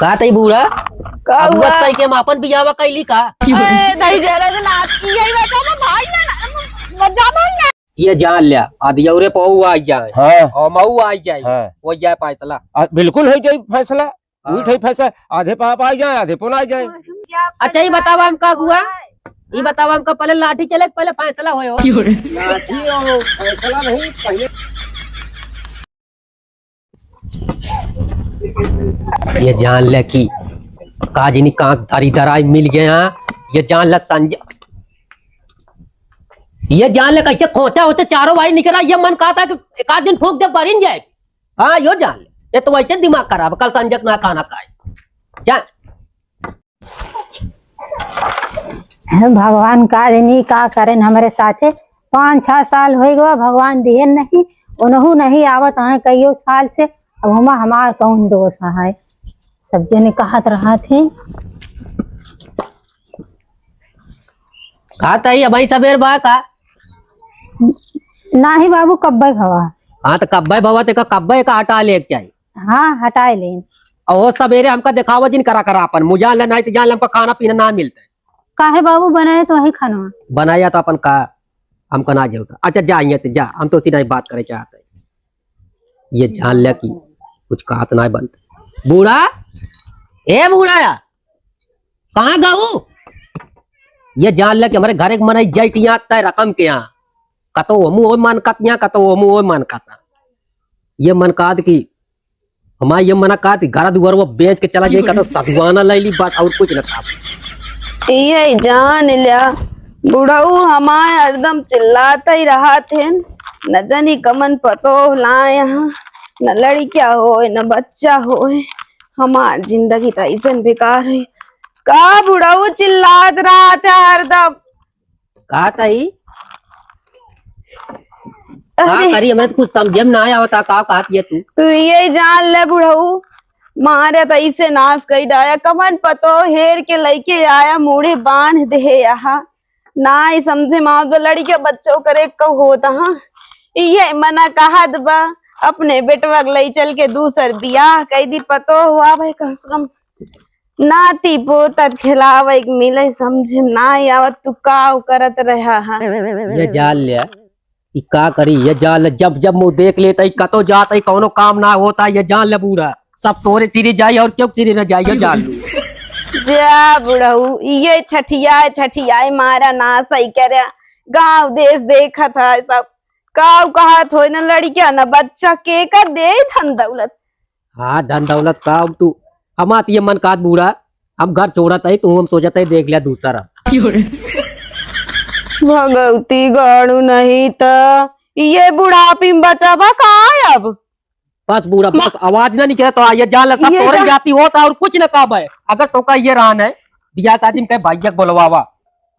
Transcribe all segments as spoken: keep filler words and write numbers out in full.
का तई बूढ़ा? का अब हुआ? तई के हम आपन बियाह कइली का? ए, दही जरा के नाथ, यही बता, मैं भाई ना, ना, मत जा भाई ना। ये जान ल्या, अदियौरे पौ आ जाए। हाँ। और मऊ आ जाए। हाँ। हो जाए फैसला। आ, बिल्कुल हो जाए फैसला। हाँ। उही ठई फैसला, आधे पाप आ जाए, आधे पुन आ जाए। अच्छा, ये बतावा हम का हुआ? ये बतावा हमका पहले लाठी चले, पहले फैसला होए हो। लाठी और फैसला नहीं, पहले ये जान ले कि काजनी कांच दरी दराई मिल गया। ये जान ले संजय, ये जान ले कैसे खोचा होते चारों भाई निकला। ये मन कहा था कि एक आध दिन फूंक दे, बरिन जाए। हाँ, यो जान ले, ये तो वैसे दिमाग खराब, कल संजय ना खाना खाए। जा। हे भगवान, का जनी का करेन हमरे साथे। पाँच छह साल होइ गवा, भगवान दिहेन नहीं, उनहु नहीं आवत हैं कइयो साल से। अब हमा हमार कौन दोष है? सब जने कहत रहत हैं। का तई अबही सबेर बा का? नाही बाबू, कब्बे भवा। हाँ, तो कब्बे भवा, ते का कब्बे का हटा ले के चाहिए। हाँ, हटाए लेन। और सबेरे हमका देखावा जिन करा करा अपन, मुझे जान ले, नहीं तो जान ले, हमका खाना पीना ना मिलता है। काहे बाबू, बनाए तो वही खाना। बनाया तो अपन का, हमका ना जरूरत। अच्छा, जा, यहाँ से जा, हम तो सीधा ही बात करे चाहते हैं। ये जान ले कि कुछ कहत ना बनते। बूढ़ा, ए बूढ़ा, कहाँ गऊ? ये जान ले कि हमरे घर एक मनई जैत यहाँ तय रकम के यहाँ। कतो हमू ओय मन कत यहाँ, कतो हमू ओय मन कत। ये मन कहत कि हमार ये मना कहत कि घर दुआर वो बेच के चला जाए, कतो सधुआना ले ली, बस और कुछ ना कहत। ये जान ल्या, बुढ़ऊ हमार हरदम चिल्लात ही रहत हैं, न जानी कमन पतो लाए यहाँ, न लड़किया होए, न बच्चा होए। हमार जिंदगी त अइसन बेकार है। का बुढ़ऊ चिल्लात रहत है हरदम? का तई? का अरे। करी? हमरा तो कुछ समझे में ना आवता, का कहत ये तू? तू ये जान ले बुढ़ऊ, मारे त अइसे नाश कई डाया, कमन पतो हेर के लइके आया, मूड़ी बांध दे यहाँ। ना ही समझे में आवत बा, लड़के बच्चों करे कऊ होत, हाँ। इहे मना कहत बा, अपने बेटवा के लई चल के दूसर बियाह कई दी, पतो हुआ भाई, कम से कम नाती पोता के खिलावे के मिले, समझे में ना आवत, तू का करत रहा है। ये जान ले, ई का करी, ये जान ले, जब जब मुँह देख लेता ही, कतो जाता ही, कौनो काम ना होता, ये जान ले बूढ़ा। सब तोरे सिरे जाई और क्यों सिरे न जाई, ये जान लू। जा बुढ़ऊ, ये छठियाए छठियाए मारा ना सही करे। गांव देश देखत है सब, काऊ कहत होई न लड़किया न बच्चा, के कर दे धन दौलत। हाँ, धन दौलत का अब तू, हमार ये मन कात बूढ़ा, हम घर छोड़त है, तू हम सोचत है, देख लिया दूसरा। भगवती गाड़ू नहीं त ये बुढ़ापी में बचा बा का अब? बस बूढ़ा, बस आवाज ना निकले तो ये जान ले, सब ये तोरे जा- जाती होता और कुछ ना कहबे। अगर तोका ये रहन है, बियाह शादी में कहे भैया के बुलवावा,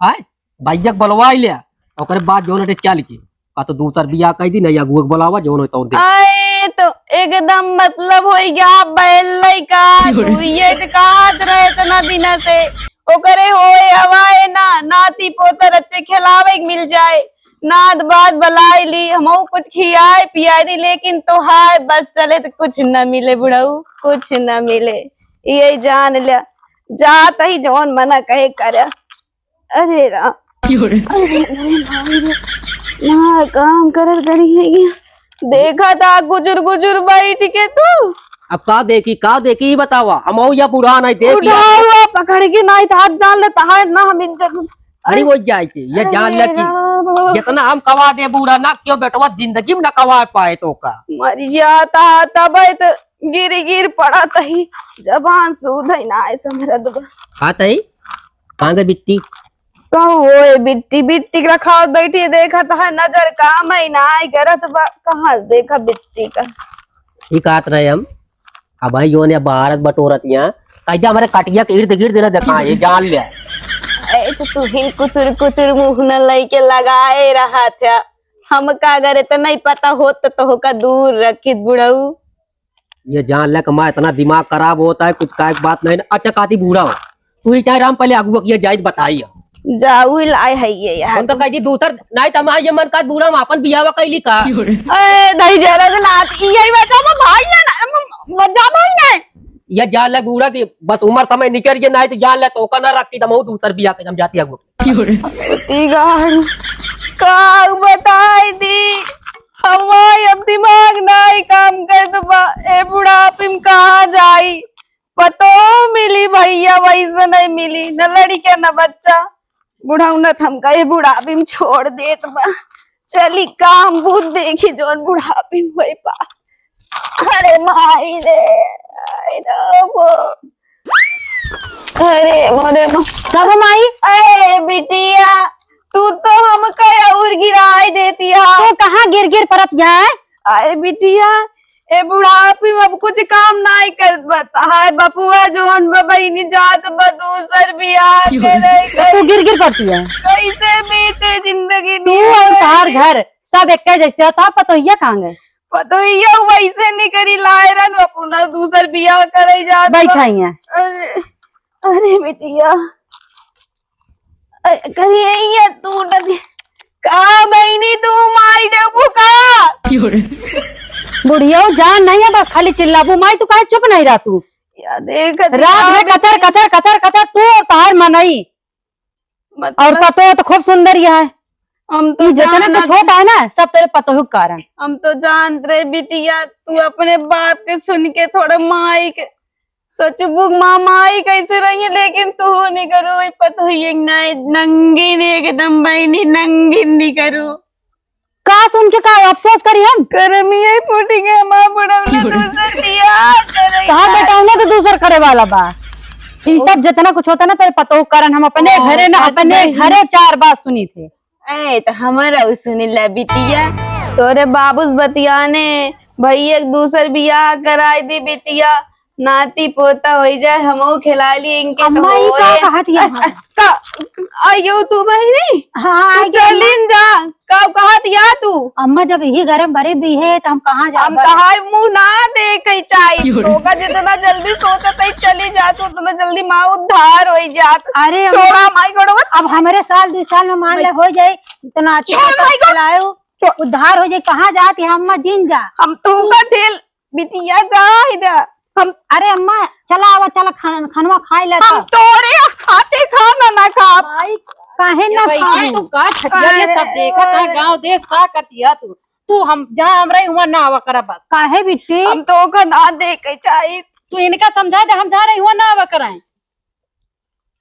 आय, भैया के बुलवा लिया, ओकरे बाद जौन अटे चल के, का तो दूसर बियाह कह दी, नहीं अगुआ के बुलावा, जौन होता दे। आए तो एकदम मतलब होई गया, बैल लइका, तू ये तो कहत रहे इतना दिन से, ओकरे होए हवाए ना, नाती पोतर अच्छे खिलावे के मिल जाए, नाद बात बलाई ली, हमहू कुछ खियाए पियाए दी, लेकिन तोहार बस चले तो कुछ न मिले बुढ़ऊ, कुछ न मिले। ये जान ले, जात ही जौन मना कहे करे। अरे राम। क्यों रे? अरे, अरे भाई रे, ना काम करत करी है ये। देखा था गुजुर गुजुर बैठ के तू। अब का देखी, का देखी, ई बतावा। हम या बूढ़ा नहीं देख लिया। उठावा, पकड़ के नहीं तो हाथ जान ले, तहार ना हम इज्जत। अरे वो जाए के, ये जान ले अरे कि राम। जितना हम कवा दे बूढ़ा ना, क्यों बेटवा जिंदगी में ना कवा पाए तो का। मर जाता तब तो गिर गिर पड़ा तही, जबान सूध ही ना है समरत बा। का तही? कहाँ गई बिट्टी? कहूँ ओए बिट्टी, बिट्टी के रखावत बैठी, देखत है नजर काम ही ना आई करत बा। कहाँ से देखा बिट्टी का? ई कहत रहे हम, अब भाई जौन या भारत बटोरत यहाँ, कैसे हमारे कटिया के इर्द गिर्द न देखा, ये जान ले। ए, तो तू हिन कुतुर कुतुर मुँह न लइके लगाए रहा था। हमका अगर इतना ही पता होत तो तोहका दूर रखित बुढ़ऊ। ये जान ले कि मैं इतना दिमाग खराब होता है, कुछ का एक बात नहीं ना। अच्छा, काती बूढ़ा हो, तू ही चाहे राम पहले अगुआ किया जाइत बताई। जाऊ ही लाए है ये यार। उनका कह दी दूसर, नहीं तो हमारे ये मन का बूढ़ा हम अपन बियाह कैली का। ए, दही जरा के नाथ, यही बचा मैं भाई ना, ना, मैं, मैं जा भाई ना। ये जान ले बूढ़ा कि बस उम्र समय निकल गया, नहीं तो जान ले तो का ना रखी, तो हम दूसर बियाह के हम जाती है। ई गाड़ी का बताई दी, हमार अब दिमाग नाई काम करत बा। ए बुढ़ापी में कहाँ जाई? पतो मिली भैया, वैसे नहीं मिली, न लड़िका न बच्चा। बुढ़ौना त हमका ए बुढ़ापी में छोड़ देत बा। चली काम बूत देखी जौन बुढ़ापी में होई पा। अरे माई रे, आई रे वो। अरे मोरे मा-, कब माई? अरे बिटिया, तू तो हमका और गिराई देती है। तू कहाँ गिर गिर परत जाए? आए बिटिया, ए बुढ़ापी में अब कुछ काम नाई करत बा। हाय बपुआ जौन बा बहिनी जात बा दूसर बियाह करे। तो तू गिर गिर परती है। कैसे बीते जिंदगी तू और तोहार घर सब एक जैसे हो, तो पतोहिया कहाँ गए? पतोहिया वैसे नहीं करी लाए रहन, अपना दूसर बियाह करे जात बा। बैठा ही है। अरे, अरे बिटिया, अरे, करिए ये तू न दे-, का बहिनी तू मारी देबू का? बुढ़िया जान नहीं है, बस खाली चिल्लाबू। माई तू काहे चुप नहीं रहा तू? या देख रात में कतर, कतर, कतर, कतर, तू और तोहार मनई। और पतोह तो खूब सुंदर ही है। हम तो जितना कुछ होता है ना, सब तेरे पतोह के कारण। हम तो जानत रहे बिटिया, तू अपने बाप के सुन के थोड़ा माई के सोचबू माँ, माई कैसे रही है, लेकिन तू नहीं करू, पतोह ये नहीं, नंगीन एकदम बहिनी, नंगीन नहीं करू। का सुन के का अफसोस करी हम? करम यही फूटी के हमार बुढ़ौना दूसर बियाह करे। कहाँ बेटा, उन्हें तो दूसर करे वाला बा। ई सब जितना कुछ होता ना तेरे पतोह के कारण, हम अपने घरे ना, अपने घरे चार बात सुनी थे। ए, तो हमारा उ सुनी ला बिटिया, तोरे बाबूस बतियाने भैया के दूसर बियाह कराई दी बिटिया, नाती पोता होई जाए, हमहू खिला लिए इनके तो अम्मा, ई का होए। कहत यहाँ? का, आयो तू बहिनी? हाँ, तू आ गई अम्मा। चलिन जा, का कहत या तू? अम्मा, जब यही गरम बरे भी है, तो हम कहाँ जाब? हम तहार मुँह ना देखे चाही। क्यों रे? तोका जितना जल्दी सोचत है चली जात, उतना जल्दी माँ उद्धार होई जात। अरे अम्मा, छोड़ा माई गोड़वा। अब हमरे साल दू साल में मान ले हो जाए, इतना अच्छा छोड़ माई गोड़। चलायो, उद्धार हो जाए। कहाँ जात है अम्मा, जिन जा। हम तोका झेल बिटिया जा इधर। हम अरे अम्मा, चला आवा, चला खाना, खानवा खाए ला हम तो। तोरे हाथे खाना ना खाब। भाई, काहे ना खाबू? तू का छटिया ये सब देखा, का गाँव देश का करतिया तू? तू हम, जहाँ हम रही, हुआँ ना आवा करा बस। काहे बिट्टी? हम तोका ना देखे चाही। तू इनका समझा दे, हम जहाँ रही, हुआँ ना आवा कराए।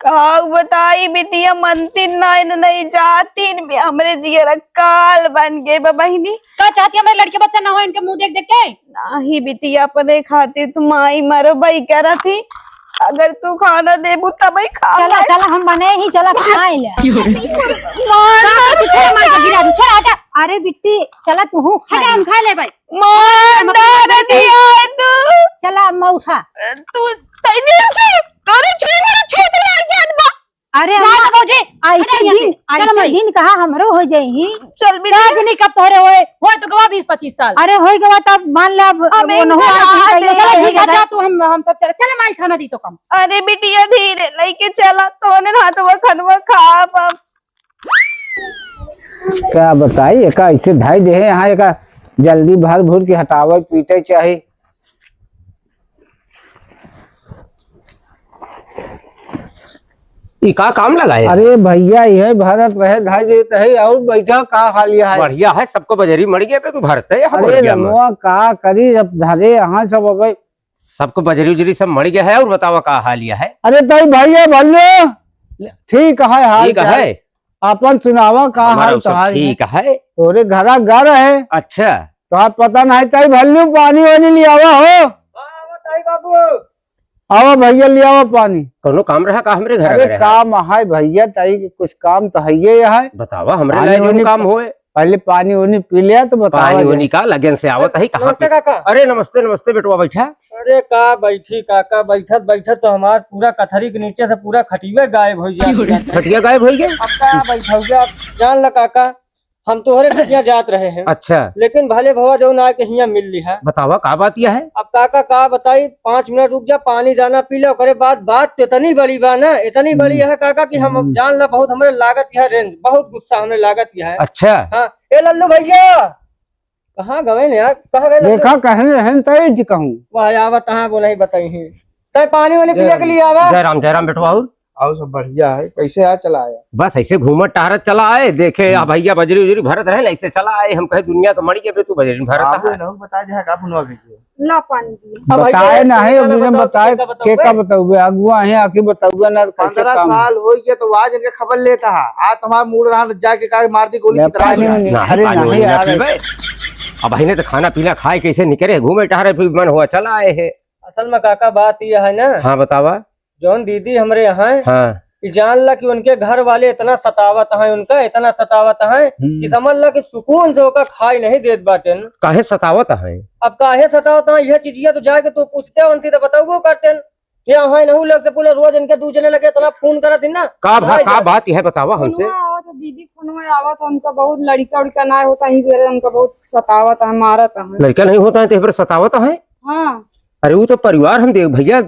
का बताई बिटिया, मनतीन नाइन नहीं जातीन में हमरे जियरा काल बन गए बा बहिनी। का चाहती हमरे लड़के बच्चा ना हो इनके मुँह देख देख के? नाही बिटिया, अपने खातिर तू माई मरबई करत ही। अगर तू खाना देबू तबई खा चला, चला, हम बने ही, चला खाए ले। मार का करती, चला मार के गिरा दू, चला हटा। अरे बिट्टी, चला तू हूँ खा हटा, ले। हम खा ले भाई। मार डार दिया है तू। चला अम्मा उठा। तू सही दिन से, अरे छू मेरे छोट लाग जात बा। अरे ना अम्मा, ना भौजी, ऐसे हटा यहाँ दिन, से। चल ऐसे माई। दिन कहाँ हमरो हो जाई? चल बिटिया। का जनी कब तोहरे होए? होए तो गवा बीस पच्चीस साल। अरे होई गवा तब मान ले अब अब वो इनका नहुआ है, राज ठीक है, है। चलो ठीक है, जा तू, हम, हम सब चल, चल माई खाना दी तो कम। अरे बिटिया धीरे लेके चला, तोने ना तो वो खनवा खाब अब। का बताई, एका ऐसे धाई दे है यहाँ, एका जल्दी भर भूर के हटावे पीटे चाही। ई का काम लगाए? अरे भैया, यह भरत रहे, धाई देत है, और बैठा, का हाल यह है? बढ़िया है, सबको बजरी मर गया पे तू भरते है, अरे बढ़िया में। रमुआ, का करी, जब धरे यहाँ सब अबे सबको बजरी उजरी सब मर गया है, और बतावा का हाल यह है? अरे तई भैया भल्लो, ठीक है हाल ठीक चाल। है। अपन सुनावा का हमारा हाल सब तोहार ठीक है। है। तोरे घरा घर है। अच्छा। तोहार पता नहीं तई भल्लो पानी वानी ले आवा हो। हाँ, आवा ताई बाबू। आवा भैया ले आवा पानी। कौनो काम रहा का हमरे घर अरे घर है? काम है भैया, तई के कुछ काम तो है ये है। बतावा हमरे पानी लायक जौन वानी काम होए। पहले पानी वानी पी लिया तो बतावा पानी जाए। वानी का लगन से आवत है, कहाँ नमस्ते पे? काका। अरे नमस्ते, नमस्ते बेटवा, बैठा। अरे का बैठी काका, बैठत बैठत तो हमार पूरा कथरी के नीचे से पूरा खटिया गायब हो जाए। खटिया गायब हो गया? अब का बैठा हुआ, अब जान ल काका, हम तोहरे खटिया जात रहे हैं। अच्छा। लेकिन भले भवा जौन आके हियां मिल लिहा। बतावा का बात यह है? अब काका का बताई, पाँच मिनट रुक जा, पानी दाना पी ले, ओकरे बाद बात तो इतनी बड़ी बा ना, इतनी बड़ी हम्म। है काका कि हम अब हम्म। जान ला बहुत हमरे लागत यह रेंज, बहुत गुस्सा हमरे लागत यह है। अच्छा। हाँ, ए लल्लू भैया, कहाँ गवे ने यार, कहाँ गए लल्लू? देखा कहे हैं तय जी कहूँ। वाह यार, बताए वो नहीं बताई है। ए, पानी वानी जय पिए के राम। लिए आवा। जय राम, जय राम बेटवा। और और सब बढ़िया है। कैसे आ चला आया? बस ऐसे घूमत टहरत चला आए, देखे हम्म। आ भैया बजरी उजरी भरत रहे, ऐसे चला आए। हम कहे दुनिया तो मरी गए, तू बजरी भरत आप है। लोग बता दे, हाँ, का फोनवा भेजे? ला पानी पिए। अब बताए भैया, ना है, एक अभी गाना हम बताओ, बताए, केका बताओ, के का बे? बताओ बे? अगुआ है, आके बताओ बे ना, कैसे पंद्रह काम? साल हो गया तो आज इनके खबर लेता है। आज तुम्हारा मूड रहा जाके का मार दी गोली ले चितरा पानी दिया। में नहीं, नहीं, अरे पानी नहीं वानी ना यार। पीबे। अब बहिने तो खाना पीना खाए कैसे निकरे, घूमे टहरे, फिर मन हुआ चला आए है। असल में काका बात यह है ना, हाँ बतावा। जौन दीदी हमरे यहाँ है, हाँ। कि जान ला कि उनके घर वाले इतना सतावत हैं, उनका इतना सतावत हैं हम्म। कि समझ ला कि सुकून से ओका खाई नहीं देत बाटेन। काहे सतावत हैं? अब काहे सतावत हैं, यह चीजिया तो जाके तू पूछते उनसे तो बताओ करते हैं। क्या है नहू लग से पूरे रोज इनके दू जने लगे इतना फोन करत ही ना। का भा-, भाई का जान। बात यह बतावा हमसे? फोनवा आवत है, दीदी फोनवा आवत है, उनका बहुत लड़का उड़का ना होता ही, उनका बहुत सतावत है, मारत है। लड़का नहीं होता है तो ये पर सतावत है? हाँ। अरे वो तो परिवार हम देख भैया,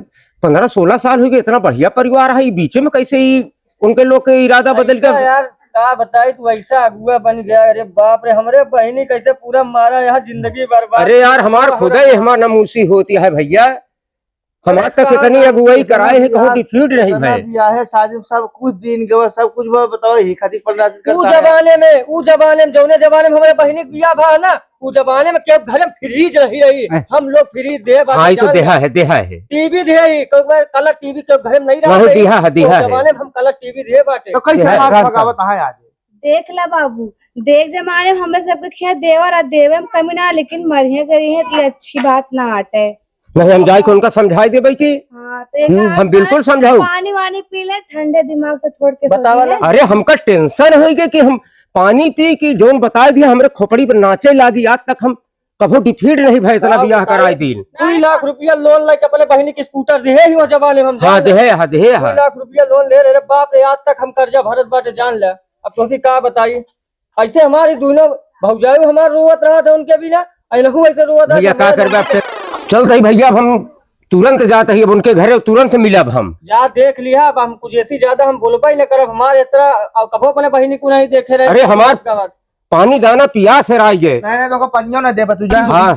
पन्द्रह सोलह साल हो गए, इतना बढ़िया परिवार है, ये बीचे में कैसे ही उनके लोग के इरादा बदल ऐसा गया? यार, का बताई, तू ऐसा अगुआ बन गया। अरे बाप रे, हमरे बहिनी कैसे पूरा मारा, यहाँ जिंदगी बर्बाद अरे यार, कर हमार दिया। खुदा ही हमार नमूसी होती है भैया, हम आज तक कहाँ इतनी का अगुवाई इतना कराए हैं, कहूँ बियाह, डिफीट नहीं इतना भय। बियाह है, शादी में सब कुछ दिन गवा, सब कुछ बा, बताओ, ही खातिर प्रदर्शन ऊ करता है। जमाने में, ऊ जमाने में, जौने जमाने में हमरे बहिनी के बियाह भा ना, ऊ जमाने में केहू घरे में फ्रिज नहीं रही, हैं? हम लोग फ्रिज देहे बाटे हाँ, ये तो जान देहा ले। है, देहा है। टीवी देहे ही, कोई बार कलर टीवी केहू घरे में नहीं रहा नहीं, है। देहा है, ऊ देहा है। जमाने में हम कलर टीवी देहे बाटे। तो कैसे देहा है, मार का, का? भगावत है आज? देख ला बाबू, देख जमाने में हमरे सबके खेत देवर आ देवे में कमी ना, लेकिन मरिहे करिहे तो ये अच्छी बात ना आटे। नहीं, हम जाए के उनका समझाए देबे कि हाँ, तो एक हम्म। काम हम बिल्कुल कर, समझाऊ। पानी वानी पी ले, ठंडे दिमाग से थोड़ के बतावा सोचिए। ना। अरे, हमका टेंशन होई गए कि हम पानी पी कि जौन बताए दिया, हमरे खोपड़ी पर नाचे लागी। आज तक हम कभो डिफीट नहीं भय, इतना का बियाह बताई? कराए दिन। दुई लाख रुपया लोन लेके अपने बहिनी के स्कूटर दिहे ही वो जमाने में हम हाँ, जान ले। दिहे, हाँ, दिहे, दुई हाँ। लाख रुपया लोन ले रहे, बाप रे, आज तक हम कर्जा भरत बाटे, जान ले। अब तोहके का बताई, ऐसे हमारी दोनों भौजाई हमार रोवत रहा था उनके बिना, ऐनहू ऐसे रोवत रहा भैया, था, का हमारे करबे अब ते? चलत ही भैया, अब हम तुरंत जात ही, अब उनके घरे तुरंत मिलब हम। जा देख लिहा, अब हम कुछ ऐसी ज्यादा हम बोलबे ही न करब, हमारे इस तरह अब कबो अपने बहिनी को नहीं देखे रहे। अरे, हमार का बात? पानी दाना पियास है राई गए। नहीं, नहीं, तो ओका पनियो ना देबा तू, जा। हाँ।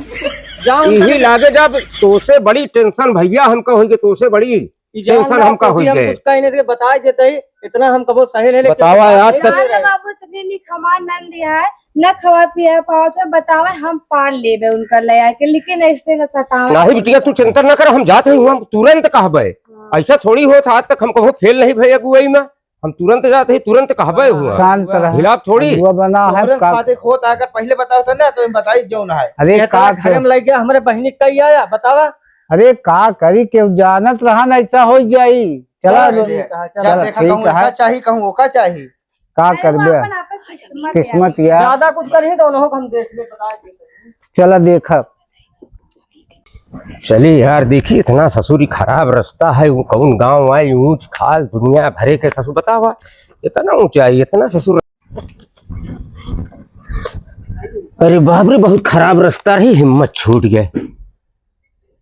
जा उनका यही लागे जब तोसे बड़ी टेंशन भैया हमका होई गए, तोसे बड़ी ई जान टेंशन ला, हमका तोसे होई हम गए। कुछ कहीं नहीं बता देते ही, इतना हम कबो सहे ले लेके बतावा यार, तक जान ले बाबू, इतनी निक हमार नंद है, न खवा पिया पावत है, बतावे हम पार लेबे उनका ले आके, लेकिन ऐसे न सतावे। नहीं बिटिया, तू चिंता न कर, हम जात ही हुआ, हम तुरंत कहबे। हाँ। ऐसा थोड़ी होत, आज तक हम कबो फेल नहीं भय अगुवाई में, हम तुरंत जात ही, तुरंत कहबे हाँ। हुआ। शांत रह। हिलाप थोड़ी। अगुआ बना है तोहरे का? खातिर होत, अगर पहले बताओ तो ना, तो हम बताई जो ना है। अरे इतना का घर कर- में लग गया, हमरे बहिनी कही आया, बतावा। अरे का करी, केहू जानत रहा ना, ऐसा हो जाई। चला चल, लो। ठीक है, चल, चल, चल, देखा, ठीक कहूँ है। ऐसा चाही, कहूँ ओका चाही। का अरे, करबे? वो अपन आप किस्मत किस्मत यार। यार। ज्यादा कुछ करी तो उन्हों को हम देख ले, बता देते हैं। चला देखा। चली यार, देखी इतना ससुर ई खराब रास्ता है, वो कौन गाँव आई, ऊँच खाल दुनिया भरे के ससुर, बतावा, इतना ऊँचाई, इतना ससुर। अरे बाप रे, बहुत खराब रास्ता रही, हिम्मत छूट गए।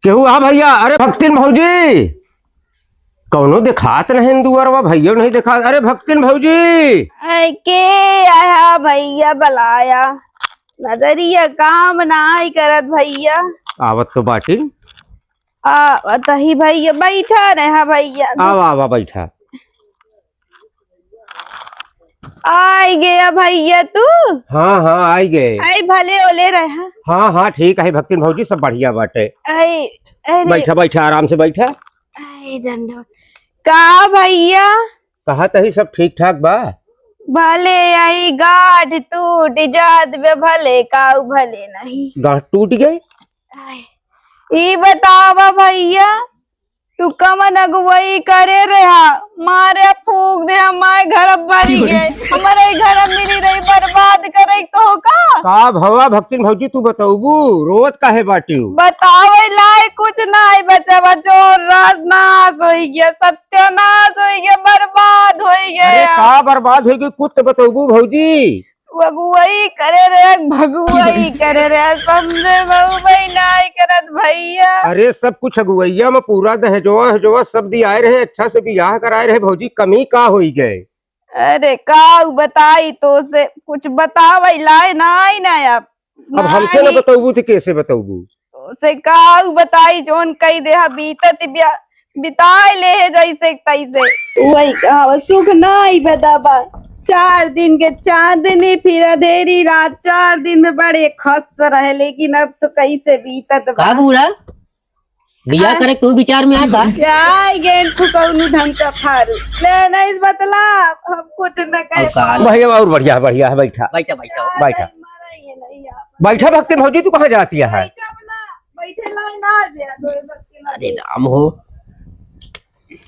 केहू आ भैया, अरे भक्तिन भौजी, कौनो देखात नहीं दुअरवा, भैया नहीं देखात। अरे भक्तिन भौजी। ऐ के आया भैया बलाया, नजरिया काम नाई करत भैया। आवत तो बाटिन। आवत ही भैया, बैठा रहा भैया। आवा, आवा, बैठा। आई गया भैया तू? हाँ, हाँ, आई गए। आई भले ओले रहा। हाँ, हाँ, ठीक है भक्तिन भौजी, सब बढ़िया बाटे। आई, अरे। बैठा, बैठा, आराम से बैठा। आई डंडा। का भैया? कहा तही सब ठीक ठाक बा? भले आई गांठ टूट जात बे, भले काऊ भले नहीं। गांठ टूट गए? आई। ई बतावा भैया, तू कवन अगुवई करे रहा? मारे फूंक दे, हमारे घर भरी गए, हमारे घर मिली रही, बर्बाद करे तो का? का भवा भक्तिन भौजी, तू बतौबू, रोवत काहे बाटिउ? बतावे लायक कुछ नाई बचा, बचो रात नाश होई गया, सत्यानाश होई गया, बर्बाद होई गया। अरे का बर्बाद होई गई, कुछ तो बतौबू भौजी। अगुवई करे रे, भगुवई करे रे, समझे में उबई नाई करत भैया। अरे सब कुछ अगुवैया में पूरा दहेजवा, हजवा सब दियाए रहे, अच्छा से बियाह कराए रहे भौजी, कमी का होई गए? अरे का बताई तो से, कुछ बतावे लाए नाई ना अब। अब हमसे ना नाई। बतौबू तो कैसे बतौबू? तो से का बताई, जौन कई देहा बीतत बिया, बिताए ले है जैसे तैसे। वही कहावत, सुख नाई बदाबा, चार दिन के चांदनी, फिर अंधेरी रात। चार दिन में बड़े खुश रहे, लेकिन अब तो कैसे बीतत बा। का बूढ़ा? बियाह हाँ। करे के तू विचार में आ का? क्या गेंद तू कौनो ढंग का फारू? ले नहीं बतला, हम कुछ न कह और का? पाए। भैया और बढ़िया, बढ़िया है, बैठा। बैठा, बैठा। क्या बैठा। नहीं मारा ये नहीं आप। बैठा भक्ति भौजी, तू कहाँ जाती है? बैठा अपना, बैठे ला ना बे, तो ये सब के ना अरे दे। राम हो।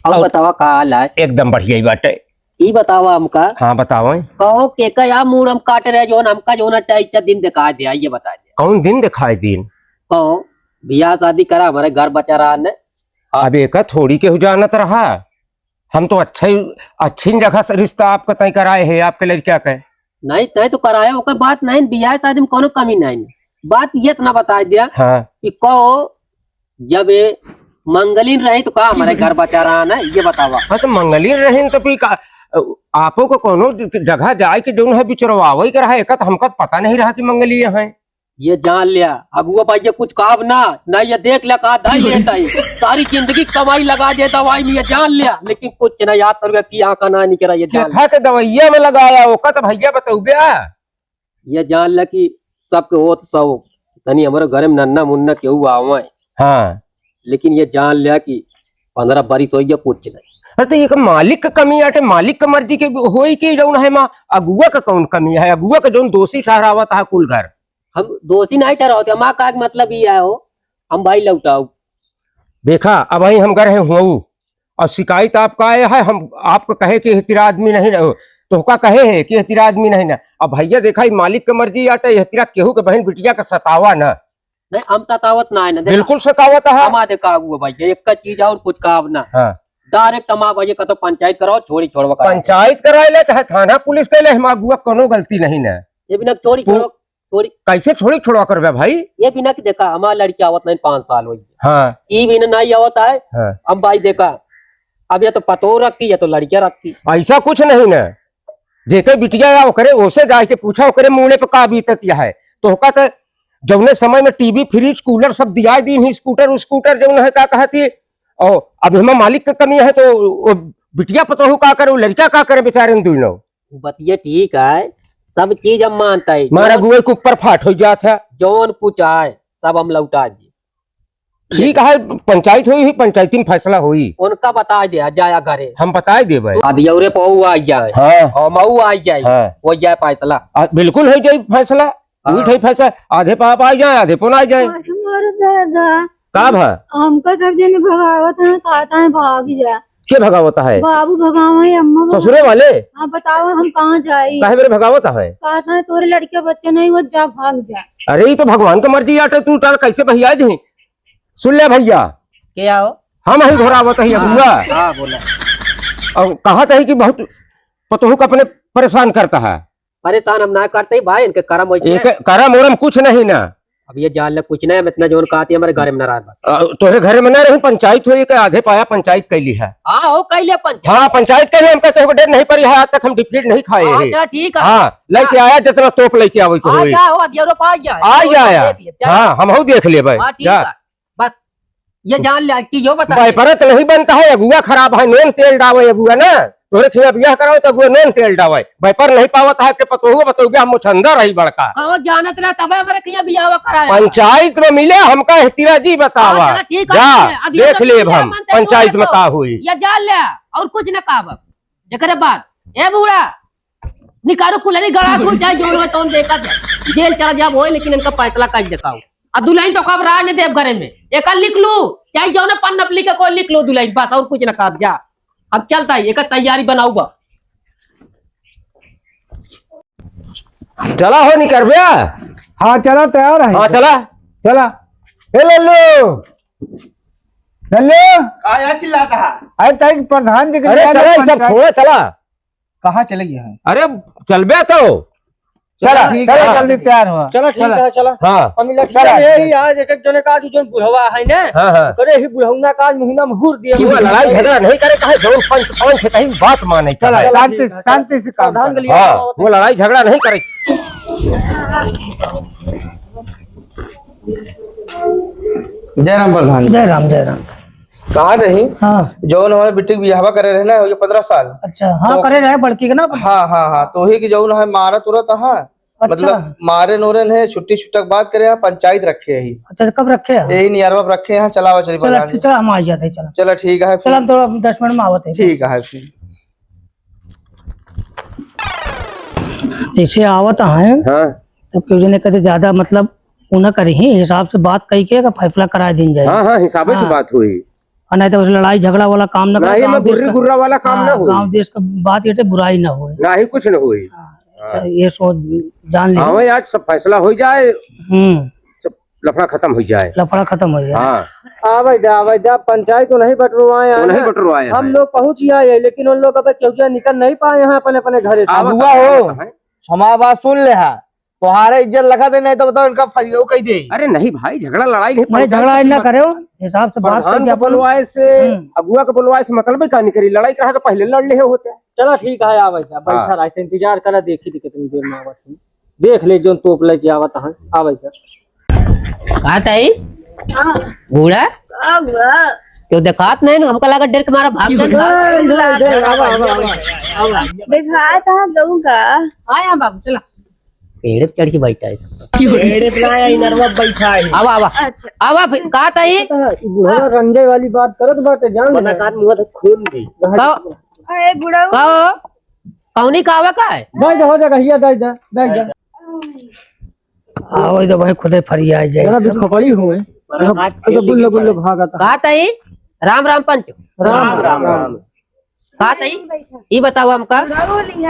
अब और बतावा का हाल है? एकदम बढ़िया ही बाटे। ई बतावा हमका। हाँ, बतावा। कहो के का या मूड़ हम काट रहे, जोन हमका जोन अच्छा दिन दिखा दे, ये बता दे। कौन दिन दिखाए दिन? कहो, बियाह शादी करा, हमारे घर बचा रहा ने। अब एका थोड़ी केहू जानत रहा। हम तो अच्छे, अच्छी जगह से रिश्ता आपका तय कराए है, आपके लड़का के। नहीं, तय तो कराए, ओकर बात नहीं, बियाह शादी में कोनो कमी नहीं। बात ये इतना बता दिया हाँ। कि कहो, जब ये मंगलिन रही तो का हमारे घर बचा रहा ना, ये बतावा। हाँ, तो मंगलिन रही तो फिर का, आपो को कोनो जगह जाए के जौन है बिचरवावे के रहा, एका तो हमका तो पता नहीं रहा कि मंगलिए हैं। ये जान लिया, अगुआ भाई ये कुछ काम ना, ना ये देख ले का धाई लेता है। सारी जिंदगी कमाई लगा दे दवाई में, ये जान लिया, लेकिन कुछ ना याद करूँगा कि यहाँ का ना निकला, ये जान केथा लिया। के दवाइया में लगाया, ओका तो भैया बतौबे। ये जान ले कि सबके होत सौ, तनी हमारे घर में नन्ना मुन्ना केहू आवे। हाँ। लेकिन ये जान लिया कि पन्द्रह बरिस हो गया, कुछ नहीं। अरे तो ये का मालिक का कमी आटे, मालिक का मर्जी के होई कि जौन है माँ, अगुआ का कौन कमी है? अगुआ का जौन दोषी ठहरावत है कुल घर। हम दोषी नहीं ठहरावत, हमारा का मतलब ये है हो, हम भाई लौटाओ। देखा, अब वहीं हम घर हैं हुआऊ, और शिकायत आपका आया है, हम आपको कहे कि एहतिरा आदमी नहीं रहो, तो का कहे है कि एहतिरा आदमी नहीं ना। अब भैया देखा, ये मालिक के मर्जी आटे, एहतिरा केहू के बहन बिटिया का सतावा ना। नहीं, हम सतावत ना है ना, देखा। बिल्कुल सतावत है। हम आदे का हुआ भाई, एक का चीज और कुछ काम ना। हाँ। डायरेक्ट हम आ भाई, का तो पंचायत कराओ, छोड़ी छोड़वा कराओ। पंचायत कराए ले, चाहे थाना पुलिस के ले, हम अगुआ कोनो गलती नहीं ना। ये बिना छोड़ी तू छोड़ो, छोड़ी। कैसे छोड़ी छोड़वा करबे भाई? ये बिना कि देखा, हमारा लड़की आवत नहीं, पाँच साल हो गई। हाँ। ई बिना नहीं आवत है। हाँ। हम भाई देखा, अब ये तो पतोह रखी, ये तो लड़कियां रखी। ऐसा कुछ नहीं ना, जेके बिटिया या ओकरे ओसे जाए के पूछा, ओकरे मूड़े पे का बीतत है। तो ओका तो जौने समय में टीवी, फ्रिज, कूलर सब दिया दीन ही, स्कूटर, स्कूटर जौन है का कहती, और अब हमार मालिक के कमी है तो वो बिटिया पतोहू का करे, वो लड़का का करे बेचारे दुनों। वो बतिया ठीक है, सब चीज हम मानता है। मारा जौन गुए के ऊपर फाट हो जात है। जौन कुछ आए, सब हम लौटा दिए। ठीक है, पंचायत होई, ही पंचायती में फैसला होई। उनका बता दे, आ जाया घरे। हम बताए देबे। अब यौरे पहू आ जाए। हाँ। और मऊ आ जाए। हाँ। हो जाए फैसला। आ, बिल्कुल हो जाए फैसला। हाँ। उठ है फैसला। आधे पाप आ जाए, आधे पुन आ जाए। अरे मोर दादा। का भा? हमका सब जने भगावत हैं, कहता है भाग जा। के भगावत है? बाबू भगावे, अम्मा भगावे। ससुरे वाले? हाँ, बताओ हम कहाँ जाई? काहे मेरे भगावत है? कहता है तोरे लड़के बच्चे नहीं, वो जा भाग जा। अरे, ये तो भगवान का मर्जी आटे, तू तार कैसे बहिया जी? सुन ले भैया। के आओ? हम ही घोरावत ही हाँ, अगुआ। हाँ, बोला। और कहत ही कि बहुत पतोहू का अपने परेशान करता है। परेशान हम ना करते ही भाई, इनके करम वैसे एक है। करम ओरम कुछ नहीं ना। अब ये जान ले कुछ नहीं, हम इतना जोर कहती हमारे घर में ना रह बस। अ, तोहरे घर में ना रही, पंचायत होई के आधे पाया पंचायत कैली है। हाँ, हो कैले पंचायत। हाँ, पंचायत कैली, हमका तोहके डेर नहीं पड़ी है, आज तक हम डिफीट नहीं खाए हाँ, हैं। चला ठीक है। हाँ, लेके हाँ। आया जितना तोप लेके आवे के हाँ, होई। जा हो, अब ये रोपा आ जाए। आ वो जाया। देख ले, जा। हाँ, हम हो देख लेबे। हाँ, ठीक जा। है। बस, ये जान ले कि यो बता। बैपर त नहीं बनता है, अगुआ खराब है, नून तेल डावे अगुआ ना। तोरे खिया बियाह कराओ तो अगुआ नून तेल डावे। बैपर नहीं पावत है, के पतोहू बतौबे हम मोछंदा रही बड़का। कहो जानत रहा तबे हमरे खिया बियाह कराया। पंचायत में मिले हमका एहतिरा जी बतावा। हाँ, चला ठीक है, जा, अब ये देख लोग लेब बियाह हम, मानते पंचायत तो में का होई। ये जान ले, और कुछ न कहब। एकरे बाद, ए बूढ़ा, निकारो कुलरी गड़ा धुल जाए, जौन होए तौन देखा जाए। जेल चला जाब होए, लेकिन इनका फैसला कर देखाओ। आ दुल्हन तो कब राज ने देव घरे में, एका लिख लू, चाहे जौन पन्नप लिखे को लिख लो दुल्हन, बस और कुछ ना कहब जा। अब चलता है, एका तैयारी बनाऊ बा। चला हो निकरबे? हाँ, चला, तैयार है। हाँ, चला। चला। ए लल्लू, लल्लू। का यार चिल्लाता है? अरे, ताई प्रधान जी के अरे, यहाँ चला, ये सब पंचायत छोड़े, चला। कहाँ चले गए हैं? अरे, चलबे तो। चला, ठीक चला, है। जल्दी तैयार हुआ। चला, ठीक चला। है, चला। हाँ। हम इला चला। चला, यही आज एक एक जने का आज जो बुढ़वा है ना, हाँ, हाँ। करे ही बुढ़ौना का आज मुहना में हुर दिया। की हुआ, लड़ाई झगड़ा नहीं करे, कहे जौन पंच, पंच कही बात माने, चला, कहे। चला, शांति, ठीक है, शांति से काम प्रधान करो। के लिए हाँ, बताओ। वो लड़ाई झगड़ा नहीं करे। जय राम प्रधान जी। जय राम, जय राम। कहाँ रही? हाँ। जौन हमारे बिटिक बियाहवा करे रहे ना, ये पन्द्रह साल। अच्छा, हाँ, तो करे रहे बड़की के ना। हाँ, हाँ, हाँ, तो वही कि जौन है मारत उरत है, अच्छा। मतलब मारे नोरे है, छुट्टी छुट्टक बात करे हैं, पंचायत रखे ही। अच्छा, तो कब रखे हैं? यही नियरवा पे रखे हैं, चलावा चली चला, प्रधान जी। चला, हम आ जाते हैं, चला। चला, ठीक है, चला, फिर। हम थोड़ा दस मिनट में आवत है। ठीक है, फिर। जैसे आवत है, हाँ। तो केहू जने कहते ज्यादा मतलब उ ना करी, हिसाब से बात कही के का फैसला करा दीन जाए। हाँ, हाँ, हिसाबे से हाँ। बात हुई। और नहीं तो लड़ाई झगड़ा वाला काम ना करे, नहीं, गाँव मैं देश गुर्री का, गुर्रा वाला काम हाँ, ना होई। गाँव देश का बात ये तो बुराई ना होई। ना ही कुछ ना होई। हाँ, हाँ। तो ये सोच जान ले। हाँ, भाई, आज सब फैसला हो जाए, हम्म। सब लफड़ा खत्म हो जाए। लफड़ा खत्म हो जाए। हाँ। आवे जा, आवे जा, पंचायत तो नहीं बटरवाए हैं वो नहीं ना। बटरवाए हम हैं। लोग पहुँच ही आए, लेकिन उन लोग अब केहू निकल नहीं पाए हैं अपने, अपने घरे से। आवा अगुआ हो, कहाँ है? हमार बात सुन ले हा, तोहारे इज्जत लगा दे, नहीं तो बताओ इनका फरियो कह दे। अरे नहीं भाई, झगड़ा लड़ाई नहीं, नहीं, पंचायत झगड़ा की ना बात। करे हो, हिसाब से बात प्रधान करके के अपन बुलवाए से, हम्म। अगुआ के बुलवाए से मतलब ही का नहीं करी, लड़ाई करा तो पहले लड़ ले होते। चला ठीक है, आवे जा, बैठा हाँ। रहा, इंतजार करा, देखी थी कितनी देर में आवत है। देख ले जोन तोप लेके आवत है, आवे जा। का ताई? हाँ। बूढ़ा? का हुआ? क्यों देखात नहीं ना? हमका लगा डर के मारा भाग गए। ए, इधर, इधर, आवा, आवा, आवा, आवा। देखात है लोगों का। आया बाबू, चला। पेड़ पे चढ़ के बैठा है सब। पेड़ पे ना आया, इनरवा बैठा है। आवा, आवा। अच्छा। आवा फिर, का ताई? ई बुढ़वा रंजय वाली बात करत बाटे, जान ले। काट मुंह तो खून दी। का? ए बुढ़ऊ। का? कौनी का आवा का है? दे दे, हो जा, कहिया दे दे, दे दे। आवे तो भाई खुदे फरिया जाए जरा सब। भी खपड़ी हुए। तो गुल्लो गुल्लो भागत है। का ताई? राम राम पंच। राम राम राम। का ताई? ई बतावा हमका।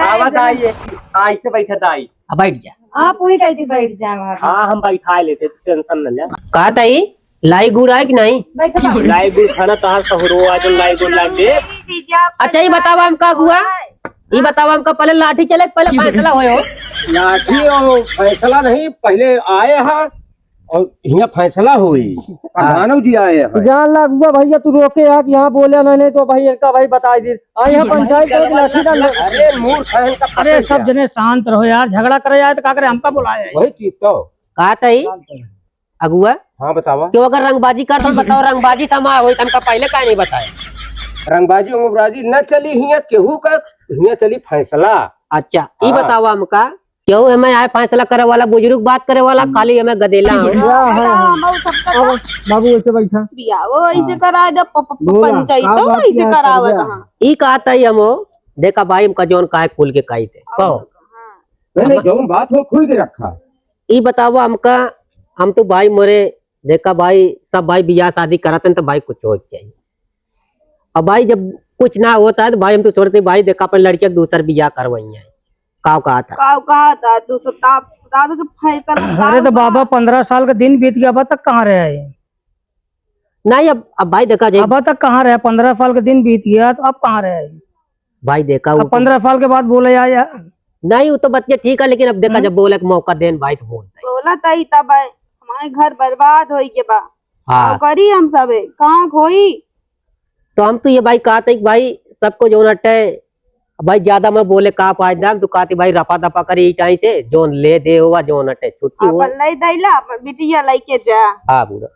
आवत आई, आई से बैठत आई। अब बैठ जा। आप वही कहती बैठ जाओ आप। हाँ, हम बैठा लेते, tension न ले। का ताई? लाई गुड़ है कि नहीं? बैठो बाबू। लाई गुड़ खाना तहार सहुरो आज लाई गुड़ लाग दे। अच्छा, ई बतावा हमका हुआ? ई बतावा हमका पहले लाठी चले, पहले फैसला होयो। लाठी और फैसला नहीं, पहले आए हैं और यहाँ फैसला हुई। प्रधानो जी आए हैं। जान ला अगुआ भैया, तू रोके यार, यहाँ बोले ना, नहीं तो भाई इनका भाई बताई दे। आ यहाँ पंचायत करे के लाठी डाल। अरे मूर्ख है इनका अरे पता सब क्या? जने शांत रहो यार, झगड़ा करे आए तो का करे, हमका बुलाए हैं। वही चीज तो। का ताई? अगुआ? हाँ, बतावा। क्यों अगर रंगबाजी करत हो, बताओ, रंगबाजी समा होई, त हमका पहले काहे नहीं बताए? रंगबाजी उंगबाजी न चली हियाँ, केहू का हियाँ चली फैसला। अच्छा, ई हाँ। बतावा हमका, क्यों एमे आए फैसला करे वाला, बुजुर्ग बात करे वाला, हम्म। खाली एमे गदेला हो? हाँ, हाँ, हाँ। हम उ सबका अब बाबू ऐसे बैठा। बिया, वो ऐसे हाँ। करा दे, प-, प-, बोला, पंचायत का तो बात ऐसे किया, करावत समझा? हाँ। ई कहत है हमो, देखा भाई, हमका जौन काहे खुल के कही दे। कहो। हाँ। नहीं, नहीं, अब जौन बात हो खुल के रखा। ई बतावा हमका, हम तो भाई मोरे, देखा भाई, सब भाई बियाह शादी करत हैं तो भाई कुछ हो चाहिए। अब भाई जब कुछ ना होता है तो भाई हम तो छोड़ते भाई, देखा अपन लड़किया के दूसर बियाह करवाई है। काव कहा था? काव कहा था? तू सब ताप, ताप के फैसला अरे तो काव बाबा, कहा? पन्द्रह साल का दिन बीत गया, अब तक कहाँ रहे है? नहीं, अब, अब भाई देखा जाए। अब तक कहाँ रहे? पन्द्रह साल के दिन बीत गया, तो अब कहाँ रहे? भाई देखा, अब वो तो पन्द्रह साल के बाद बोले यार, यार। नहीं, वो तो बतिया ठीक है, लेकिन अब देखा, हम्म। जब बोले के मौका देन भाई, तो बोलते हैं। बोला ताई तब है, हमारे घर बर्बाद होई के बा। हाँ। तो करी हम सबे, कहाँ खोई? तो हम तो ये भाई कहते हैं कि भाई, सबको जौन अटे, भाई, ज्यादा मैं बोले का फायदा, हम तो कहते भाई, रफा दफा करी ई टाइम से, जौन ले दे हुआ, जौन अटे, छुट्टी हुआ। अपन ले दैला, अपन बिटिया लेके जा। हाँ, पूरा।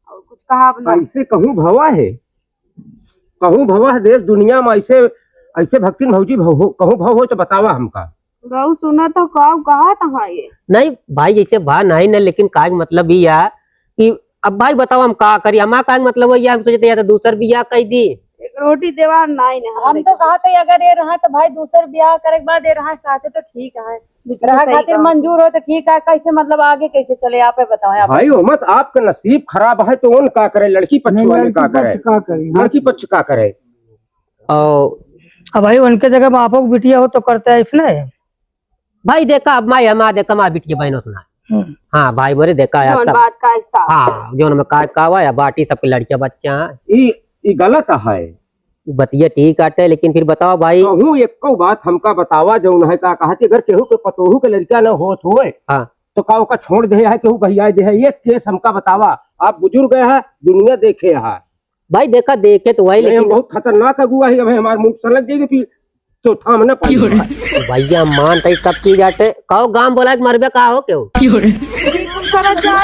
और कुछ कहा अपना। ऐसे कहूँ भवा है, कहूँ भवा है देश दुनिया में ऐसे, ऐसे भक्तिन भौजी भव हो, कहूँ भव हो तो बतावा हमका। गौ सुना तो काव कहा तहाँ ये? नहीं भाई, जैसे भा नहीं न, लेकिन का मतलब ई या कि अब भाई बताओ हम का करी, हमार का मतलब हो या, हम सोचते या तो दूसर बियाह कह दी। एक रोटी देवा नहीं न हम तो कहते अगर ये रहा तो भाई दूसर बियाह करे के बाद ये रहा साथे तो ठीक है। बिल्कुल रहा सही खातिर कहा। मंजूर हो तो ठीक है, कैसे मतलब आगे कैसे चले, आप ही बताओ, आप। भाई, ओमत आपका नसीब खराब है तो उन का करे, लड़की पक्ष नहीं, वाले लड़की का करे? पक्ष का करे? हाँ। लड़की पक्ष का करे? और अब भाई उनके जगह में आपो के बिटिया हो तो करते ऐसे ना है? भाई देखा, अब मैं हमार देखा, हमार बिटिया बहनों सुना। हम्म। हाँ, भाई मोरे देखा यार, जौन सब बात का हिसाब। हाँ, जौन में का, का हुआ या बाटी सबके लड़कियां बच्चा हैं। ई, ई गलत है। बतिया ठीक आटे, लेकिन फिर बताओ भाई। कहूँ एको बात हमका बतावा, जौन है का कहत, अगर केहू के पतोहू के लड़का न होत होए, हाँ। तो का ओका छोड़ दे है, केहू बहियाए दे है, ये केस हमका बतावा। आप बुजुर्ग है, दुनिया देखे है। भाई देखा, देखे तो भाई, नहीं, हम लेकिन बहुत खतरनाक अगुआ है, अब हमार मुंह सलग जाएगी, फिर तो थाम ना पाई। भैया मान तई सब चीज आटे, कहो गांव बोला के मरबे का हो क्यों?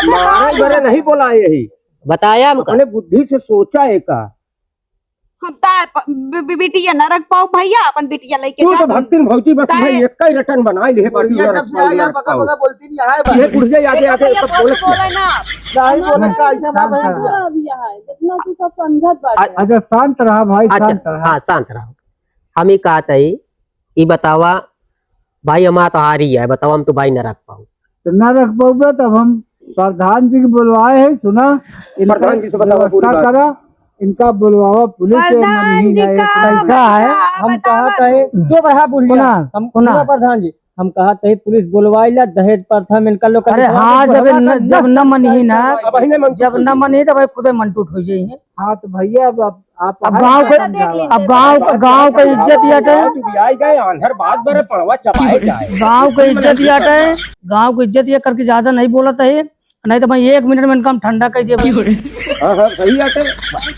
मारे बरे नहीं बोला यही। बताया हमका। अपने बुद्धि से सोचा है का? हम ता प-, बि-, बि-, बिटिया न रख पाउब भइया, अपन बिटिया लइके तू जा तो तुम। भक्तिन भौजी बस काहे? भाई एक ही रटन बनाइ लिहे बाटी बिटिया न जब रख से पाउब, आई न है, रख बका पाउब। बका बोलती नहीं है ये बस। बुढ़िया यादे यादे भइया सब बोलत बोले ना। नहीं बोले का, ऐसा ना शांत बहन रहा। दिया है, जितना तू सब समझत बाटे। अच्छा, शांत रहा भाई, अच्छा, शांत रहा। हाँ, शांत रहा। हम ही कहत हई, ई बतावा, भाई, हमार तो हारी है, बतावा, हम तो भाई न रख पाउब। तो न रख पाउबे, तब हम प्रधान जी के बोलवाए हैं, सुना, इनका प्रधान जी से बतावा पूरी व्यवस्था बात। करा, इनका बोलवावा पुलिस, ये प्रधान मनही जी ना, ये का कैसा है? हम बतावा कहा था, तू। चुप रहा बुढ़िया। सुना, हम सुना। सुना प्रधान जी, हम कहा थे पुलिस बोलवाई ला, दहेज प्रथा में इनका लोग अरे हाँ, जब न, जब न मनही ना, अब अहिने मन जब टूट न होई। मनही, तब खुदे मन टूट हो जाई है। हाँ, तो भइया, अब आप, आप अब गाँव के, देख लीजिए। अब गाँव, गाँव के इज्जत ये हटे। तू भी आई गए, आंधर बात बरे, पड़वा चबाए जाए। गाँव के इज्जत ये हटे, गाँव के इज्जत ये करके ज्यादा नहीं बोलत है, नहीं तो मैं एक मिनट में इनका हम ठंडा कर दिया। हाँ, हाँ, सही बात है।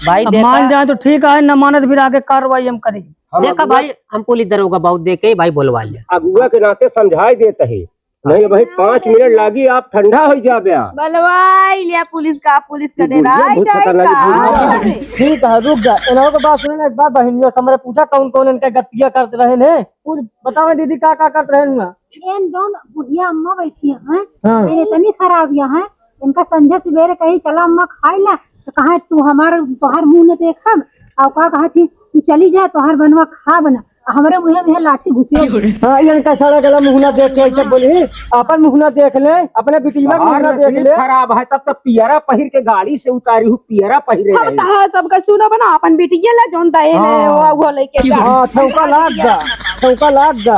भाई, अब देखा। मान जाए तो ठीक है, न माने तो फिर आगे कार्रवाई हम करेंगे। हम देखा अगुआ भाई, हम पुलिस दरोगा बहुत देखे भाई, बोलवा लिया। अगुआ के नाते समझाई देत है। नहीं भाई, पाँच मिनट लागी, आप ठंडा हो जाबे। बोलवाई लिया पुलिस का, पुलिस का ये बुढ़िया डेराई बहुत जाए खतरनाक का। बुढ़िया है। ठीक है, रुक जा। इन्हों के बात सुने ना, एक बार बहनियों से हमरे पूछा कौन कौन इनके गतिया करत रहे ने। पूछ, बताओ दीदी, का का करत रहे हुआ? एन जौन बुढ़िया अम्मा बैठी हैं, हाँ। एन इतनी खराब यहाँ है, इनका संझा सवेरे कही, "चला अम्मा खाई ला," तो कहा, "तू हमार, तोहार मुँह न देखब," और का कहा थी, "तू चली जा, तोहार बनवा खाब ना," आ हमरे मुँहे में लाठी घुसे। हाँ, इनका सारा गला मुँह ना देख के ऐसे बोली, अपन मुँह ना देख ले, अपने बिटिया के मुँह तोहार ना देख नसीब ले। खराब है, तब तो पियरा पहिर के गाड़ी से उतारी हूँ, पियरा पहिरे हम रही। तहार सबका सुनब ना, अपन बिटिया ला जौन दहेज ले, हाँ। वो, वो लेके जा। हाँ, चौका लाग जा, चौका लाग जा।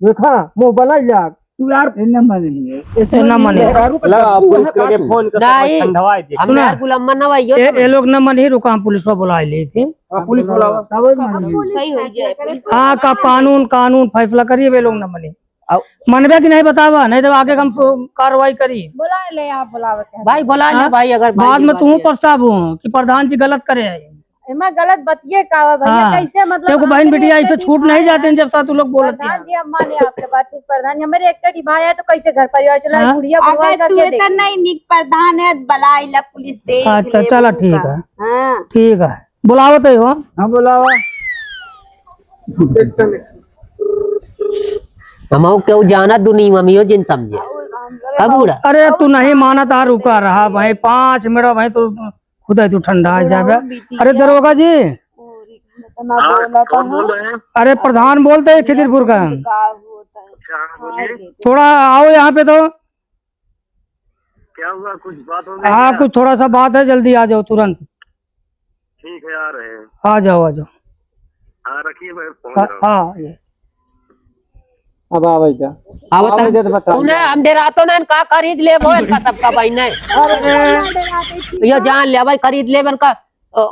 देखा, मुँह बलाई लाग। तू यार, ए, न माने नहीं है। ए, न माने। मेहरारू का लगा, गप्पू पुलिस है के का तू? फोन कर, नहीं, ठंडवाई दे। हम सुना। यार गुलाम ना भाई, यो ए, तो ए लोग न माने, रुका, हम पुलिसवा बुलाए ले थे। हाँ, पुलिस बुलावा। तब माने। सही हो जाए, पुलिस हाँ, का कानून, कानून फैसला करिए, वे लोग न माने। आओ। मनबे कि नहीं बतावा, नहीं तो आगे हम तो कार्रवाई करी। बुला ले, आप बुलावत हैं। भाई, बुला ले हाँ? भाई, अगर भाई बाद में तू पछताबू कि प्रधान जी गलत करे हैं। एमा गलत बतिये का बा भैया, हाँ। कैसे मतलब क्योंकि बहन आपने बिटिया एक ऐसे बेटी छूट नहीं भाई जाते हैं, जब साथ लोग बोलत प्रधान हैं। जी, हम माने आपके बात, ठीक प्रधान जी, हमारे एक ही भाई है तो कैसे घर परिवार चला? हाँ। बुढ़िया बुढ़वा अगर का तू क्या इतना देखे? नहीं निक प्रधान है, बलाई ला पुलिस दे अच्छा, ले चला, बहू ठीक का। है। हाँ। ठीक है, बुलावत है हो। हाँ, बुलावा। हमहू केहू जाना दुनिया में, यो जिन समझे। का बूढ़ा? अरे, तू नहीं माना, तार रुका रहा भाई, पाँच मिनट भाई, तू खुदा तू ठंडा आ जाबे। अरे दरोगा जी। हाँ, कौन बोल रहे हैं? अरे प्रधान बोलते हैं खिदिरपुर का। अच्छा, हाँ, बोलिए। थोड़ा आओ यहाँ पे तो। क्या हुआ, कुछ बात हो गई हाँ, क्या? कुछ थोड़ा सा बात है, जल्दी आ जाओ तुरंत। ठीक है, आ रहे हैं। आ जाओ, आ जाओ। हाँ, रखिए, मैं पहुँच हाँ, रहा हूँ। हाँ, ये। अब आवे जा। आवत आवे है। जा तो बता। तूने हम डेरातो ना, इनका खरीद लेबो, इनका सबका भाई नहीं। अरे। ये जान ले भाई, खरीद लेबो इनका, अ,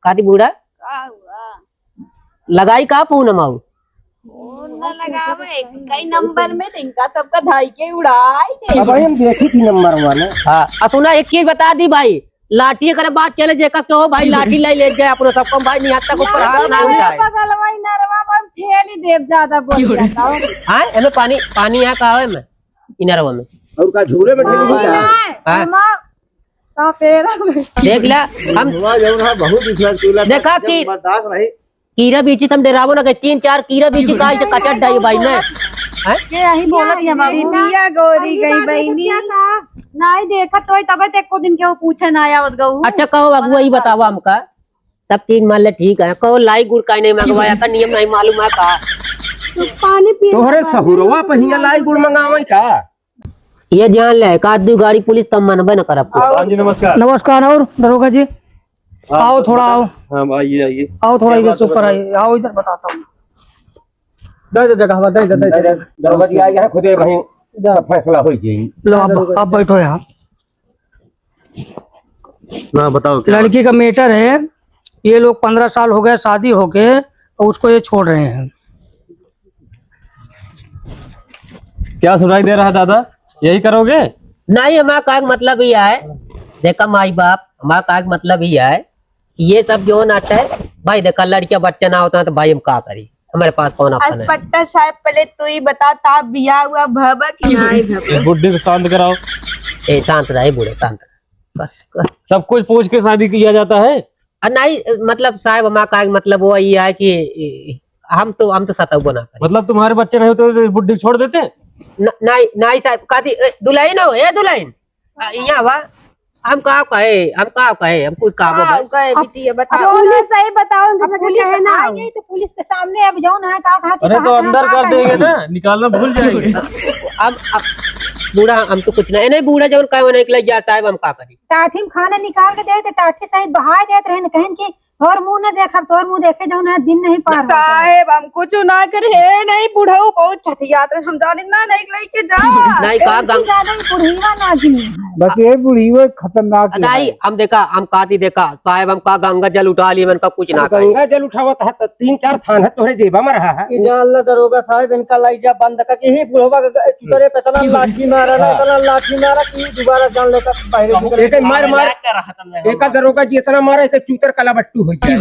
कादी बूढ़ा? का हुआ? लगाई का पूनम आऊ? पूनम लगावे, कई नंबर में तो इनका सबका धाई के उड़ाई दे। अब हम देखी थी नंबर वन। हाँ, आ सुना, एक चीज बता दी भाई, लाठी करे बात चले, जेका कहो भाई, लाठी लाई ले जाए अपनो सब कम भाई, नहीं हाथ तक ऊपर हाथ ना उठाए। बगलवा इनरवा में ठेली देव, ज्यादा बोल जाता हो। हाँ, एमे पानी, पानी यहाँ का है में? इनरवा में। और का झूले में ठेली नहीं, का? नहीं, हाँ। एमा सपेरा में। देख ला, हम हुआ जौन है, बहुत इतना चूल्हा देखा जब कि बर्दाश्त नहीं। कीरा बीची से हम डेरावो ना, के तीन चार कीरा बीची का इसे कचर डाई भाई ने। हैं? के यही बोलत है बाबू। बिटिया गोरी अरे गई बात है, बहिनी। क्या था? नहीं देखत होई तबे ते एको दिन के वो पूछे ना आवत गऊ। अच्छा कहो अगुआ, ई बताओ हमका, सब चीज मान ले ठीक है, कहो लाई गुड़ काहे नहीं मंगवाया का, नियम नहीं मालूम है का? तो पानी पी तोहरे सहुरवा पहिया लाई गुड़ मंगावे का? ये जान ले, एक आध दू गाड़ी पुलिस तब मनबे न करब। हाँ जी, नमस्कार। नमस्कार और दरोगा जी, हाँ, आओ थोड़ा आओ। हाँ, आइए, आइए। आओ थोड़ा क्या इधर बात से है ऊपर बताओ? आइए, आओ इधर बताता हूँ। दे दे जगह, दे दे, दे दे। दरोगा जी आ गया है, खुदे वहीं इधर। सब फैसला हो जाएगी। लो, अब, दरोगा। अब बैठो यहाँ। ना, बताओ क्या लड़की का मैटर है, ये लोग पन्द्रह साल हो गए शादी होके और उसको ये छोड़ रहे हैं। क्या सुनाई दे रहा है दादा, यही करोगे? नहीं, हमारा कहे का मतलब ही है, देखा माई बाप, हमारा कहे का मतलब ही है कि ये सब जो नाटक है, भाई देखा लड़कियां बच्चा ना होता है तो भाई हम का करी, हमारे पास कौन option है? इंस्पेक्टर साहब, पहले तू ही बता, ता बियाह हुआ भवा कि नाई भवा? इस बुड्ढे को शांत कराओ। ए, शांत रहे बूढ़े, शांत रहे। सब कुछ पूछ के शादी किया जाता है। अ, नाहीं, मतलब साहेब, हमार कहे के मतलब वो ये है कि, ए, हम तो, हम तो सतउबो ना करी। मतलब तुम्हारे बच्चे नहीं होते तो इस बुड्ढी को छोड़ देते? न-, नाहीं, नाहीं साहेब, कहती, ए, दुलहिन हो, ए दुलहिन, अ, यहाँ आवा, हम का कहे, हम का कहे, हम कुछ कहबो का बा। कहे अब बिटिया, बताओ अब ना। पुलिस सही बताओ, इनके अब साथ पुलिस कहे ना आई हो। गई तो पुलिस के सामने अब जौन है, का, का, अरे का, तो का, अंदर का कर कहे? देंगे ना, निकालना भूल जाएंगे। अब, अब बूढ़ा, हम तो कुछ नहीं, नहीं बूढ़ा जौन कहे वो नहीं लग गया साहेब, हम का करी? टाठी में खाना निकाल के दे, तो टाठी साहेब बहाय देत रहे न, कहन कि तोर मुँह न देखब, तोर मुँह देखे जौन है दिन नहीं पार होता। साहेब, हम कुछ ना करे, हे नहीं बुढ़ऊ बहुत छठियात रहे, हम जाने ना नहीं लेके जा। नहीं, का ऐसे गंग- ज्यादा ही बुढ़ीवा ना जी है। बस ये बुढ़ीवा खतरनाक है। दाई, हम देखा, हम काटी देखा, साहेब, हम का गंगा जल उठा लिए, मन का कुछ ना कही। गंगा जल उठावत है तो तीन चार थान है तोहरे जेबा में रहा है। ये जान ला दरोगा साहेब, इनका लाई जा बंद करके ही बुढ़वा के चुतरे पे इतना लाठी मारा ना, हाँ। इतना लाठी मारा कि दोबारा जान लेकर बाहर निकल एक मार, मार। मजाक कर रहा था मैं। एक दरोगा जी इतना मारा, एक चूतर कलाबट्टू हो जाए।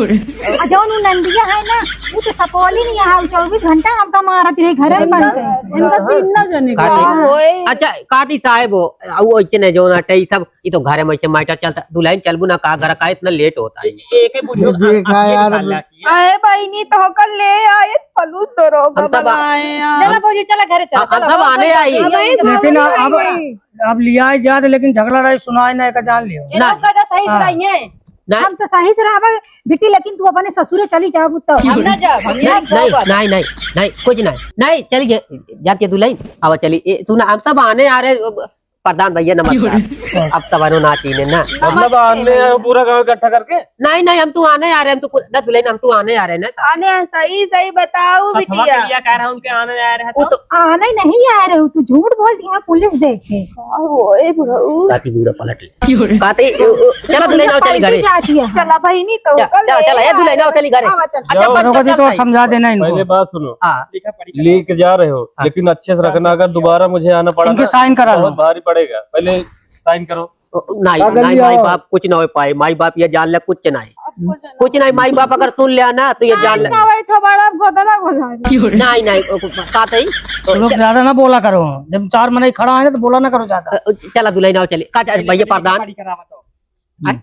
आ जौन उ नंदिया है ना, वो तो सपोली नहीं है, चौबीस घंटा हमका मारत रहे, घर में बंद है। इनका तीन ना जने का। काकी, ओए। अच्छा, काकी साहेब हो, आ वो इतने जौन अटे, ई सब, ई तो घर में से matter चलता। दुलहिन चलबू ना का, घर का इतना late होता है। एक ही बुढ़ियो ये आ-, देखा आ-, यार, खा ला। अरे बहिनी, तो होकर ले आए फलूस दरोगा हम सब आ-, बलाए यार। चला भौजी, चला घरे चला, हम, हम चला, सब बहुत आने बढ़िया, आई। बहुत बढ़िया। लेकिन बहुत अब, बढ़िया। अब लियाए जात, लेकिन झगड़ा रही सुनाए ना, एका जान लियो। ये ना। लोग का तो सही से हाँ। रही है। ना। हम तो सही से रहबे बिट्टी, लेकिन तू अपने ससुरे चली जाबू तो। हम ना जाब, हम नहीं, ना नहीं, जाब। नहीं, नहीं, नहीं, कुछ नहीं। नहीं, चली जा, जाती है दुलहिन, आवा चली। ए, सुना, हम सब आने आ रहे, प्रधान भैया, नमस्कार। अब तबारो ना चीने ना। मतलब नमस्ते आने भैया। आए हो पूरा गांव इकट्ठा करके? नहीं, नहीं, हम तो आने आ रहे, हम तो कुछ, ना दुलहिन, हम तो आने आ रहे ना साहब। आने सही, सही बताओ सतवा बिटिया। के लिया कह रहा, उनके आने आ रहे वो तो तो आने नहीं आ रहे हो, तू झूठ बोल दिया, पुलिस देखे। ओए बुढ़ऊ। काती बूढ़ा पलट ले। काती, ओ, ओ, चला दुलहिन, आओ, चली घरे। चला बहिनी, तो चल, चल, चल, ए दुलहिन, आओ, चली घरे। आवा, चल। अच्छा, जाओ। बंद कर, चल, समझा देना इनको। पहले बात सुनो। हाँ। लेके जा रहे हो, हाँ। लेकिन अच्छे से रखना, अगर दोबारा मुझे आना पड़ा इनके ना, sign करा लो। बहुत भारी पड़ेगा। पहले sign करो। ओ, नाहीं, नाहीं, माई बाप कुछ ना हो पाए, माई बाप ये जान ले कुछ नाहीं। कुछ नाहीं, माई बाप अगर सुन लिया ना, तो ये जान ले। नाहीं, नाहीं, माई बाप अगर सुन लिया ना, तो ये जान ले। नाहीं, नाहीं, माई बाप अगर सुन लिया ना, तो ये जान ले। नाहीं, नाहीं, ओ, का तई? तो लोग ज्यादा ना बोला करो, जब चार मनई खड़ा है ना, तो बोला ना करो ज्यादा। अ, चला दुलहिन, आओ चली। का चा-, भैया प्रधान? हम्म।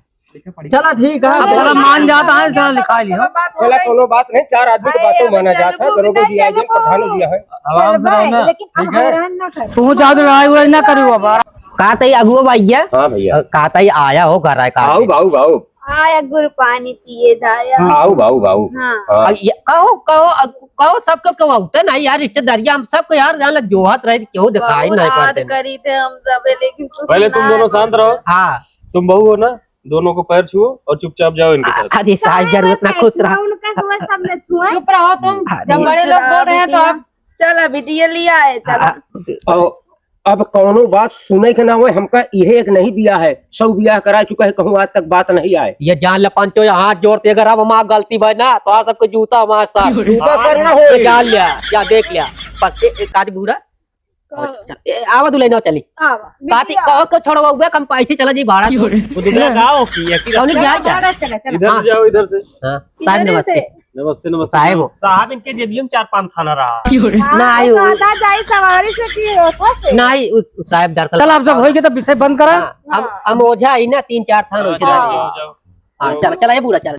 चला ठीक है, अब थोड़ा मान जाता है, जहाँ लिखा लियो। चला, कोनो बात नहीं, चार आदमी के बातों माना जाता है, दरोगा जी आए, प्रधान जी आए। आराम से रहो ना, लेकिन अब ठीक है? हैरान ना कर। तू ज्यादा लड़ाई वड़ाई ना करियो अब। का तई अगुआ भैया? हाँ भैया। अ, का तई आया हो घर आए का? आओ बाऊ, बाऊ। आया गुरु पानी पिए जाया। हाँ। आओ बाऊ, बाऊ। हाँ। हाँ। अ, ये, कहो, कहो, अ, कहो सबके कहते नहीं यार, रिश्तेदारियाँ हम सबको यार, जान लग जोहत रहे, क्यों दिखाई बहुत नहीं याद पड़ते। करी थे हम सब, लेकिन तू पहले तुम सुना दोनों है। शांत रहो। हाँ। तुम बहू हो ना, दोनों को पैर छुओ और चुपचाप जाओ इनके साथ। अरे साहब, जरूरत ना, खुश रहा। उनका हुआ, सब न छुए। चुप रहो तुम, हाँ, जब बड़े लोग बोल रहे हैं तो आप। चला बिटिया लिया है, चला। हाँ। और अब कौनो बात सुने के ना होए, हमका इहे एक नहीं बिया है, सौ बियाह करा चुका है, कहूँ आज तक बात नहीं आए। ये जान ले पंचो, ये हाथ जोड़ते, अगर अब हमार गलती भई ना, तो आज सबके जूता हमारे साथ। जूता सर ना होए। ये जान लिया, या देख लिया, बस ए-, एक आध बूढ़ा। का? चल, ए, आवा दुलहिन, चली। आवा। काती, बिटिया। कहो को छोड़वा हुआ, कम पैसे चला जी भाड़ा। क्यों रे? वो दुबला गाँव की है, कि कौन गया क्या? भाड़ा चला, चला। इधर हाँ। से जाओ, इधर से। हाँ, साहब इधर नमस्ते। से। नमस्ते, नमस्ते। साहब हो। साहब इनके जेबियों में चार पाँच थाना रहा। क्यों रे? हाँ, नहीं, तो उस आधा जाई सवारी से कि ऑटो से। नहीं, उस, उस साहब दरअसल चल, अब जब होई के तब विषय बंद करा। हाँ, हम, हाँ। हम ओझा ही ना, तीन चार थान हाँ, ओझा जाओ, रहे। जाओ, जाओ। हाँ, चल, चल, ए बूढ़ा, चल।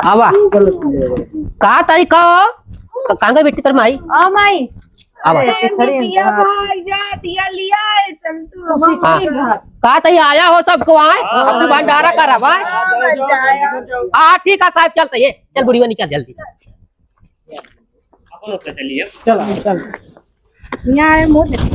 आवा। का तई का? क-, कहाँ गई बेटी तोर माई? आ माई। आवा। अरे, बिटिया भाग जा, दिया लिया है, चल तू। हाँ। का तई आया हो सबको आए? हाँ, अब तू भंडारा कर, आवा। हाँ, बस जाया। हाँ, ठीक है साहब, चलते हैं। चल बुढ़िया निकल जल्दी। अपन होता चलिए। चल, चल। यहाँ है, मुँह देख।